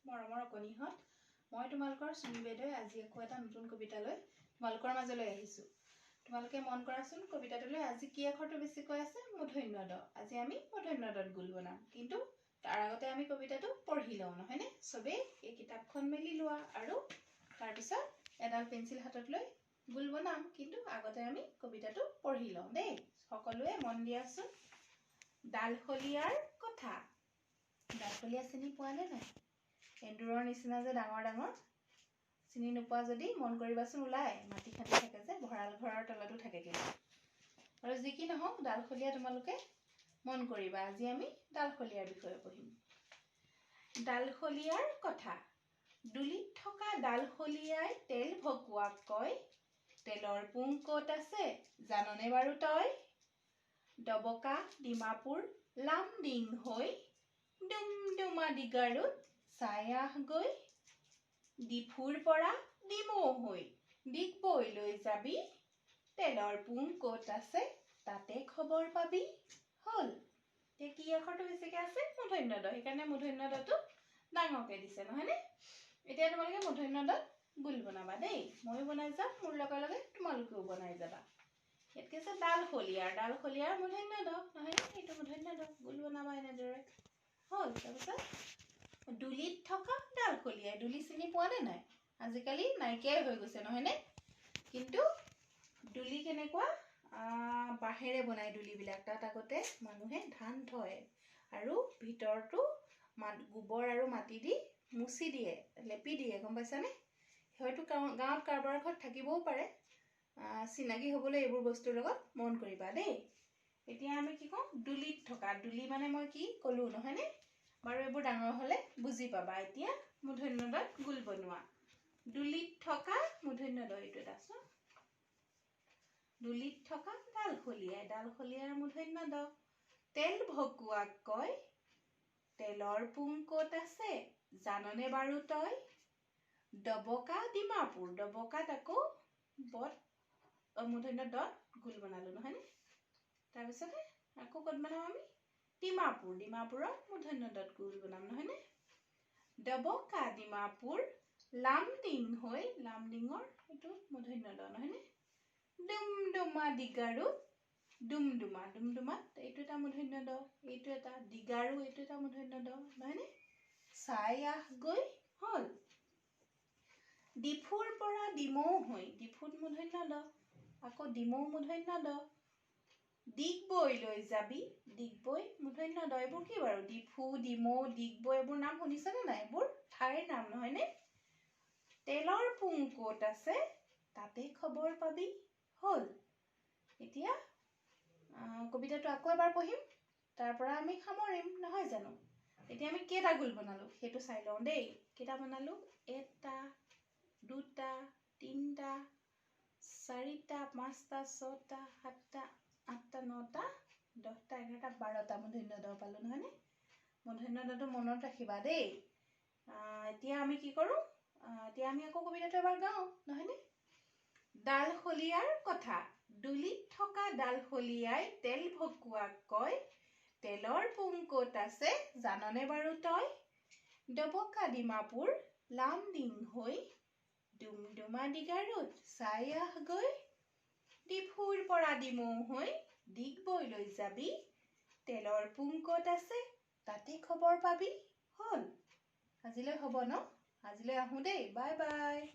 মৰমৰ অকণিহঁত, মই তোমালোকৰ চুমি বাইদেৱে আজি আকৌ এটা নতুন কবিতালৈ তোমালোকৰ মাজলৈ আহিছোঁ। তোমালোকে মন কৰাচোন, কবিতাটোলৈ আজি কি আখৰটো বেছিকৈ আছে? মূৰ্ধন্য দ। আজি আমি মূৰ্ধন্য দত গোল বনাম, কিন্তু তাৰ আগতে আমি কবিতাটো পঢ়ি লওঁ, নহয়নে? চবেই এই কিতাপখন মেলি লোৱা আৰু তাৰপিছত এডাল পেঞ্চিল হাতত লৈ গোল বনাম, কিন্তু আগতে আমি কবিতাটো পঢ়ি লওঁ দেই। সকলোৱে মন দিয়াচোন। ডালশলিয়াৰ কথা। ডালশলীয়া চিনি পোৱা নে নাই? এন্দুৰৰ নিচিনা যে ডাঙৰ ডাঙৰ, চিনি নোপোৱা যদি মন কৰিবাচোন, ওলাই মাটি খান্দি থাকে যে, ভঁৰাল ঘৰৰ তলতো থাকে কিন্তু। আৰু যি কি নহওক, ডালশলীয়া তোমালোকে মন কৰিবা। আজি আমি ডালশলীয়াৰ বিষয়ে পঢ়িম। ডালশলিয়াৰ কথা। ডুলিত থকা ডালশলিয়াই তেল ভকুৱাক কয়, তেলৰ পুং ক'ত আছে জাননে বাৰু তই? ডবকা ডিমাপুৰ লামডিং হৈ ডুমডুমা ডিগাৰুত চাই আহ গৈ। ডিফুৰ পৰা ডিমৌ হৈ ডিগবৈলৈ যাবি, তেলৰ পুং ক'ত আছে তাতে খবৰ পাবি। হ'ল। এতিয়া কি আখৰটো বেছিকৈ আছে? মূৰ্ধন্য দ। সেইকাৰণে মূৰ্ধন্য দটো ডাঙৰকৈ দিছে, নহয়নে? এতিয়া তোমালোকে মূৰ্ধন্য দত গোল বনাবা দেই। ময়ো বনাই যাম, মোৰ লগে লগে তোমালোকেও বনাই যাবা। ইয়াত কি আছে? ডালশলিয়াৰ। ডালশলিয়াৰ মূৰ্ধন্য দ, নহয়নে? এইটো মূৰ্ধন্য দ, গোল বনাবা এনেদৰে। হ'ল। তাৰপিছত ডুলিত থকা ডালশলিয়াই। ডুলি চিনি পোৱা নে নাই? আজিকালি নাইকিয়াই হৈ গৈছে, নহয়নে? কিন্তু ডুলি কেনেকুৱা? বাঁহেৰে বনায় ডুলিবিলাক। তাত আগতে মানুহে ধান থয় আৰু ভিতৰটো গোবৰ আৰু মাটি দি মুচি দিয়ে, লেপি দিয়ে, গম পাইছানে? হয়তো গাঁৱত কাৰোবাৰ ঘৰত থাকিবও পাৰে। চিনাকি হ'বলৈ এইবোৰ বস্তুৰ লগত মন কৰিবা দেই। এতিয়া আমি কি কওঁ? ডুলিত থকা। ডুলি মানে মই কি ক'লো, নহয়নে বাৰু? এইবোৰ ডাঙৰ হ'লে বুজি পাবা। এতিয়া মূৰ্ধন্য দত গোল বনোৱা। ডুলিত থকা মূৰ্ধন্য দ, এইটো এটা চোৱা। ডুলিত থকা ডালশলিয়াই। ডালশলিয়াৰ মূৰ্ধন্য দ। তেল ভকুৱাক কয়, তেলৰ পুং ক'ত আছে জাননে বাৰু তই? ডবকা ডিমাপুৰ। ডবকাত আকৌ বত মূৰ্ধন্য দত গোল বনালো, নহয়নে? তাৰপিছতে আকৌ ক'ত বনাম আমি? ডিমাপুৰ। ডিমাপুৰত মূৰ্ধন্য দত গোল বনাম, নহয়নে? ডবকা ডিমাপুৰ লামডিং হৈ, লামডিঙৰ এইটো মূৰ্ধন্য দ, নহয়নে? ডুমডুমা ডিগাৰুত, ডুমডুমা, ডুমডুমাত এইটো এটা মূৰ্ধন্য দ, এইটো এটা ডিগাৰু, এইটো এটা মূৰ্ধন্য দ, নহয়নে? চাই আহ গৈ। হ'ল। ডিফুৰ পৰা ডিমৌ হৈ, ডিফুত মূৰ্ধন্য দ, আকৌ ডিমৌ মূৰ্ধন্য দ। ডিগবৈলৈ যাবি, ডিগবৈ মূৰ্ধন্য দ। এইবোৰ কি বাৰু? ডিফু, ডিমৌ, ডিগবৈ, এইবোৰ নাম শুনিছানে নাই? এইবোৰ ঠাইৰ নাম, নহয়নে? তেলৰ পুং ক'ত আছে তাতে খবৰ পাবি। হ'ল। এতিয়া কবিতাটো আকৌ এবাৰ পঢ়িম, তাৰ পৰা আমি সামৰিম, নহয় জানো? এতিয়া আমি কেইটা গোল বনালো সেইটো চাই লওঁ দেই। কেইটা বনালো? এটা, দুটা, তিনিটা, চাৰিটা, পাঁচটা, ছটা, সাতটা, আঠটা, নটা, 10টা, 11টা, 12টা মূৰ্ধন্য দ পালো, নহয়নে? মূৰ্ধন্য দটো মনত ৰাখিবা দেই। এতিয়া আমি কি কৰোঁ? এতিয়া আমি আকৌ কবিতাটো এবাৰ গাওঁ, নহয়নে? ডালশলিয়াৰ কথা। ডুলিত থকা ডালশলিয়াই তেল ভকুৱাক কয়, তেলৰ পুং ক'ত আছে জাননে বাৰু তই? ডবকা ডিমাপুৰ লামডিং হৈ ডুমডুমা ডিগাৰুত চাই আহ গৈ। ডিফুৰ পৰা ডিমৌ হৈ ডিগবৈলৈ যাবি, তেলৰ পুং ক'ত আছে তাতে খবৰ পাবি। হ'ল। আজিলৈ হ'ব ন? আজিলৈ আহোঁ দেই। Bye bye.